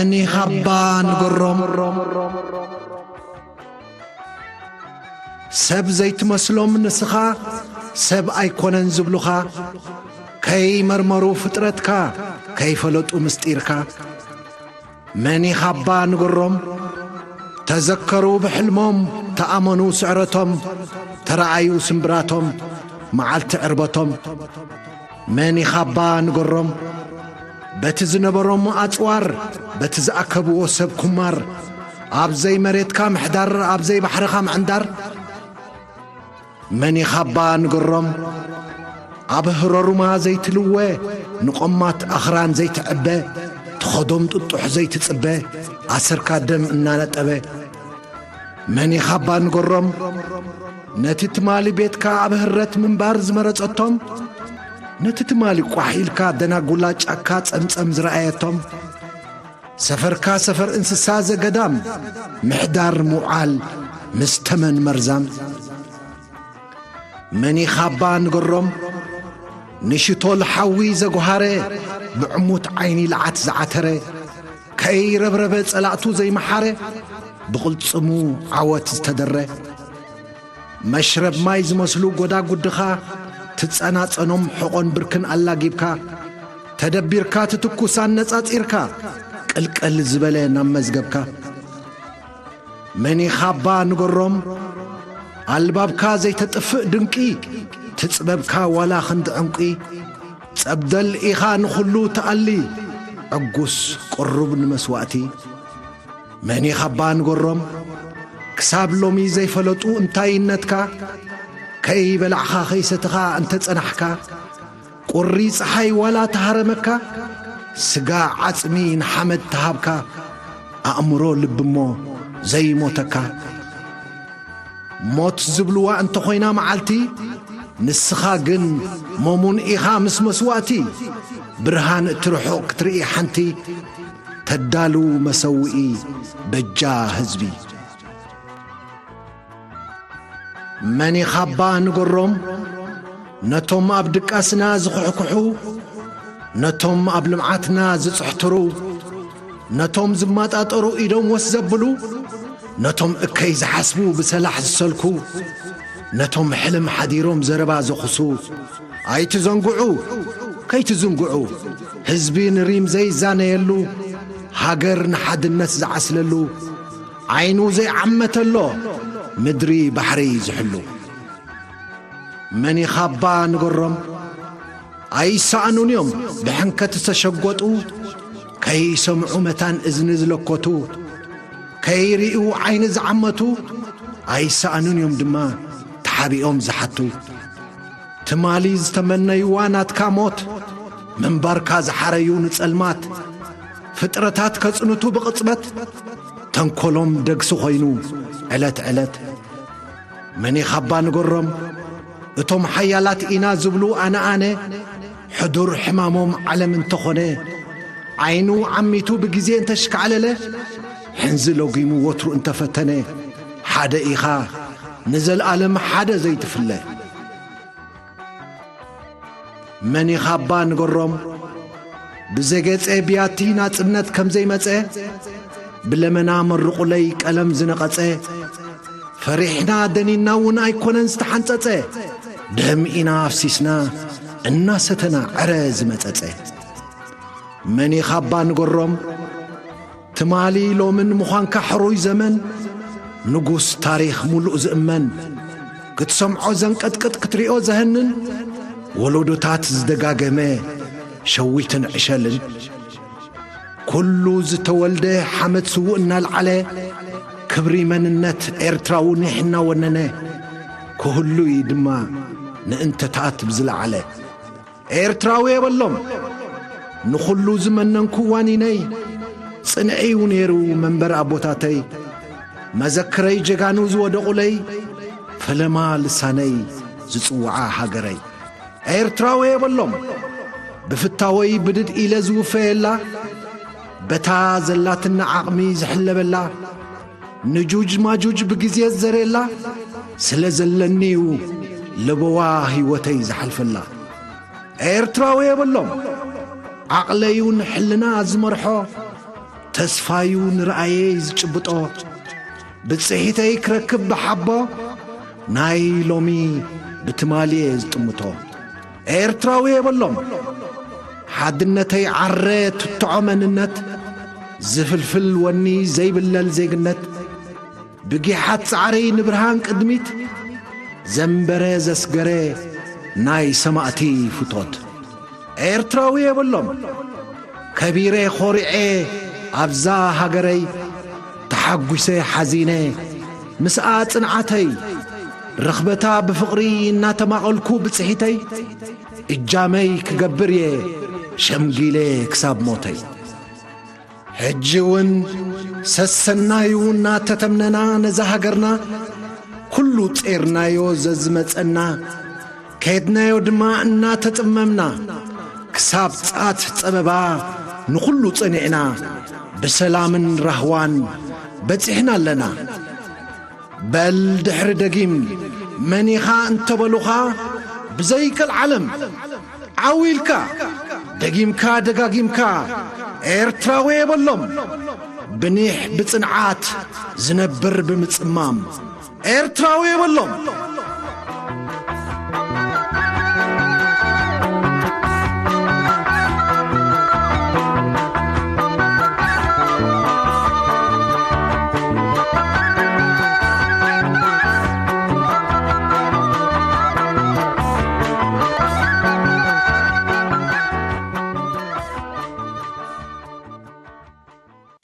መኒኻባ ንገሮም። ሰብ ዘይትመስሎም ንስኻ፣ ሰብ ኣይኮነን ዝብሉኻ፣ ከይመርመሩ ፍጥረትካ፣ ከይፈለጡ ምስጢርካ። መኒኻባ ንገሮም። ተዘከሩ ብሕልሞም፣ ተኣመኑ ስዕረቶም፣ ተረኣዩ ስምብራቶም፣ መዓልቲ ዕርበቶም። መኒኻባ ንገሮም። በቲ ዝነበሮም ኣጽዋር፣ በቲ ዝኣከብዎ ሰብ ኩማር፣ ኣብ ዘይመሬትካ ምሕዳር፣ ኣብ ዘይባሕርኻ ምዕንዳር። መኒኻባ ንገሮም። ኣብ ህረሩማ ዘይትልወ፣ ንቆማት ኣኽራን ዘይትዕበ፣ ትኸዶም ጥጡሕ ዘይትጽበ፣ ኣሰርካ ደም እናነጠበ። መኒኻባ ንገሮም። ነቲ ትማሊ ቤትካ ኣብ ህረት ምንባር ዝመረጸቶም፣ ነቲ ትማሊ ቋሕ ኢልካ ደናጉላ ጫካ ጸምጸም ዝረኣየቶም፣ ሰፈርካ ሰፈር እንስሳ ዘገዳም፣ ምሕዳር ምውዓል ምስ ተመን መርዛም። መኒኻባ ንገሮም። ንሽቶል ሓዊ ዘጓሃረ፣ ብዕሙት ዓይኒ ለዓት ዝዓተረ፣ ከይረብረበ ጸላእቱ ዘይመሓረ፣ ብቕልጽሙ ዓወት ዝተደረ። መሽረብ ማይ ዝመስሉ ጎዳጉድኻ፣ ትጸናጸኖም ሕቖን ብርክን ኣላጊብካ፣ ተደቢርካ ትትኩስ ኣነጻጺርካ፣ ቅልቅል ዝበለ ናብ መዝገብካ። መኒኻባ ንገሮም። ኣልባብካ ዘይተጥፍእ ድንቂ፣ ትጽበብካ ዋላ ክንዲ ዕንቂ። ጸብደል ኢኻ ንኹሉ ትኣሊ፣ ዕጉስ ቅሩብ ንመስዋእቲ። መኒኻባ ንገሮም። ክሳብ ሎሚ ዘይፈለጡ እንታይነትካ፣ ከይበላዕኻ ከይሰተኻ እንተጸናሕካ፣ ቁሪ ጸሓይ ዋላ ተሃረመካ፣ ስጋ ዓጽሚ ንሓመድ ተሃብካ፣ ኣእምሮ ልቢ እሞ ዘይሞተካ። ሞት ዝብልዋ እንተኾይና መዓልቲ፣ ንስኻ ግን መሙን ኢኻ ምስ መስዋእቲ። ብርሃን እቲ ርሑቕ ክትርኢ ሓንቲ፣ ተዳሉ መሰውኢ በጃ ህዝቢ። መኒኻባ ንገሮም። ነቶም ኣብ ድቃስና ዝኹሕኩሑ፣ ነቶም ኣብ ልምዓትና ዝጽሕትሩ፣ ነቶም ዝመጣጠሩ ኢዶም ወስ ዘብሉ፣ ነቶም እከይ ዝሓስቡ ብሰላሕ ዝሰልኩ፣ ነቶም ሕልም ሓዲሮም ዘረባ ዘኹሱ፣ ኣይትዘንግዑ፣ ከይትዝንግዑ፣ ህዝቢ ንሪም ዘይዛነየሉ፣ ሃገር ንሓድነት ዝዓስለሉ፣ ዓይኑ ዘይዓመተሎ፣ ምድሪ ባሕሪ ዝሕሉ። መኒኻባ ንገሮም። ኣይሰኣኑን እዮም ብሕንከት ዝተሸጎጡ፣ ከይሰምዑ መታን እዝኒ ዝለኮቱ፣ ከይርእዩ ዓይኒ ዝዓመቱ፣ ኣይሰኣኑን እዮም ድማ ተሓቢኦም ዝሓቱ። ትማሊ ዝተመነይዋ ናትካ ሞት፣ ምንባርካ ዝሓረዩ ንጸልማት፣ ፍጥረታት ከጽንቱ ብቕጽበት፣ ተንኮሎም ደግሲ ኾይኑ ዕለት ዕለት። መኒኻባ ንገሮም። እቶም ሓያላት ኢና ዝብሉ ኣነ ኣነ፣ ሕዱር ሕማሞም ዓለም እንተኾነ፣ ዓይኑ ዓሚቱ ብግዜ እንተሽካዕለለ፣ ሕንዚ ለጒሙ ወትሩ እንተፈተነ፣ ሓደ ኢኻ ንዘለኣለም ሓደ ዘይትፍለ። መኒኻባ ንገሮም። ብዘገጸ ብያቲ ናጽነት ከም ዘይመጸ፣ ብለመና መርቑለይ ቀለም ዝነቐጸ፣ ፈሪሕና ደኒና እውን ኣይኮነን ዝተሓንጸጸ፣ ደም ኢና ኣፍሲስና እናሰተና ዕረ ዝመጸጸ። መኒኻባ ንገሮም። ትማሊ ሎምን ምዃንካ ሕሩይ ዘመን፣ ንጉስ ታሪኽ ሙሉእ ዝእመን፣ ክትሰምዖ ዘንቀጥቅጥ ክትሪኦ ዘህንን፣ ወለዶታት ዝደጋገመ ሸዊትን ዕሸልን። ኩሉ ዝተወልደ ሓመድ ስዉእ እናልዓለ፣ ክብሪ መንነት ኤርትራዊ ኒሕ እናወነነ፣ ክህሉ'ዩ ድማ ንእንተታት ብዝለዓለ። ኤርትራዊ የበሎም ንኹሉ ዝመነንኩ ዋኒነይ፣ ጽንዒ'ዩ ነይሩ መንበር ኣቦታተይ፣ መዘክረይ ጀጋኑ ዝወደቑለይ፣ ፈለማ ልሳነይ ዝጽውዓ ሃገረይ። ኤርትራዊ የበሎም ብፍታወይ ብድድ ኢለ ዝውፈየላ፣ በታ ዘላትና ዓቕሚ ዝሕለበላ፣ ንጁጅ ማጁጅ ብግዜ ዝዘርየላ፣ ስለ ዘለኒ'ዩ ለበዋ ህይወተይ ዝሓልፈላ። ኤርትራዊ የበሎም ዓቕለይ'ውን ሕልና ዝመርሖ፣ ተስፋዩ ንረኣየይ ዝጭብጦ፣ ብጽሒተይ ክረክብ ብሓቦ፣ ናይ ሎሚ ብትማልየ ዝጥምቶ። ኤርትራዊ የበሎም፣ ሓድነተይ ዓረ ትትዖ መንነት፣ ዝፍልፍል ወኒ ዘይብለል ዜግነት፣ ብጊሓት ጻዕረይ ንብርሃን ቅድሚት፣ ዘንበረ ዘስገረ ናይ ሰማእቲ ፍቶት። ኤርትራዊ የበሎም፣ ከቢረ ኾሪዐ ኣብዛ ሃገረይ፣ ተሓጒሰ ሓዚነ ምስኣ ጽንዓተይ፣ ርኽበታ ብፍቕሪ እናተማቐልኩ ብጽሒተይ፣ እጃመይ ክገብር እየ ሸምጊለ ክሳብ ሞተይ። ሕጂ እውን ሰሰናዩ እናተተምነና ነዛ ሃገርና፣ ኩሉ ጼርናዮ ዘዝመጸና፣ ከድናዮ ድማ እናተጽመምና፣ ክሳብ ጻት ጸበባ ንኹሉ ጸኒዕና፣ ብሰላምን ራህዋን በጺሕና ኣለና። በል ድሕሪ ደጊም መን ኢኻ እንተበሉኻ፣ ብዘይቀልዓለም ዓው ኢልካ፣ ደጊምካ ደጋጊምካ፣ ኤርትራዊ የበሎም፣ ብኒሕ ብጽንዓት ዝነብር ብምጽማም፣ ኤርትራዊ የበሎም።